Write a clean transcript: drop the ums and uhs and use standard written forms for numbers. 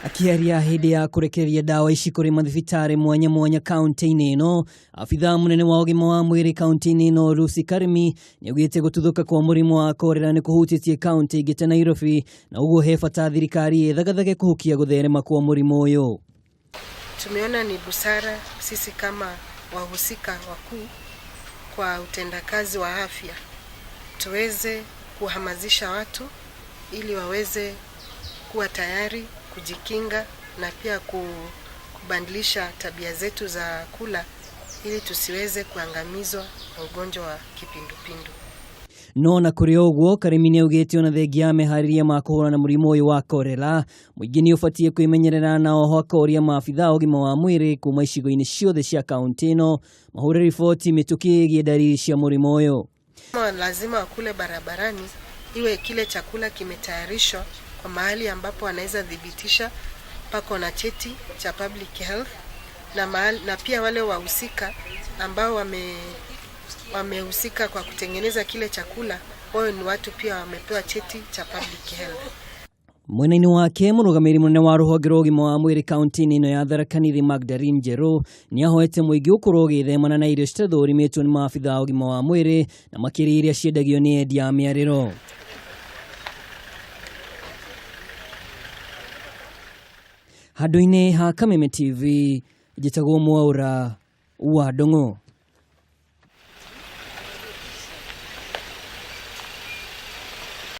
Akĩaria hĩndĩ ya kũrekereria ndawa ici kũrĩ mathibitarĩ mwanya mwanya kaunti-inĩ ĩno, abithaa mũnene wa ũgima wa mwĩrĩ kaunti-inĩ ĩno Lucy Karimi nĩaugĩte gũtuthũka kwa mũrimũ wa korera nĩ kũhutĩtie kaunti ingĩ ta Nairobi, na ũguo he bata thirikari ĩthagathage kũhukia gũtherema kwa mũrimũ ũyũ. Tumeona ni busara sisi kama wahusika wakuu kwa utendakazi wa afya tuweze kuhamasisha watu ili waweze kuwa tayari kujikinga na pia kubadilisha tabia zetu za kula ili tusiweze kuangamizwa na ugonjwa wa kipindupindu. No na kũrĩ ũguo, Karimi nĩaugĩte ona thengia ya meharĩria ma kũhũrana na mũrimũ ũyũ wa korera, mũingĩ nĩ ũbatiĩ kwĩmenyerera na oho akoria maabitha a ũgima wa mwĩrĩ kuma icigo-inĩ ciothe cia kaunti ĩno mahũre riboti mĩtũkĩ ĩgiĩ ndariri cia mũrimũ ũyũ. Lazima wakule barabarani, iwe kile chakula kimetayarishwa kwa mahali ambapo wanaweza thibitisha pako na cheti cha public health, na pia wale wahusika ambao wamehusika kwa kutengeneza kile chakula, wao ni watu pia wamepewa cheti cha public health. Mwena-inĩ wake, mũrũgamĩrĩri mũnene wa rũhonge rwa ũgima wa mwĩrĩ kaunti-inĩ ĩno ya Tharaka Nithi Magdalene Njeru nĩahoete mũingĩ ũkorwo ũgĩthemana na irio citathũrimĩtwo nĩ maabitha a ũgima wa mwĩrĩ na makĩria iria ciendagio nĩ endia a mĩarĩro. Handũ-inĩ ha Kameme TV, njĩtagwo Mwaũra wa Ndung'u.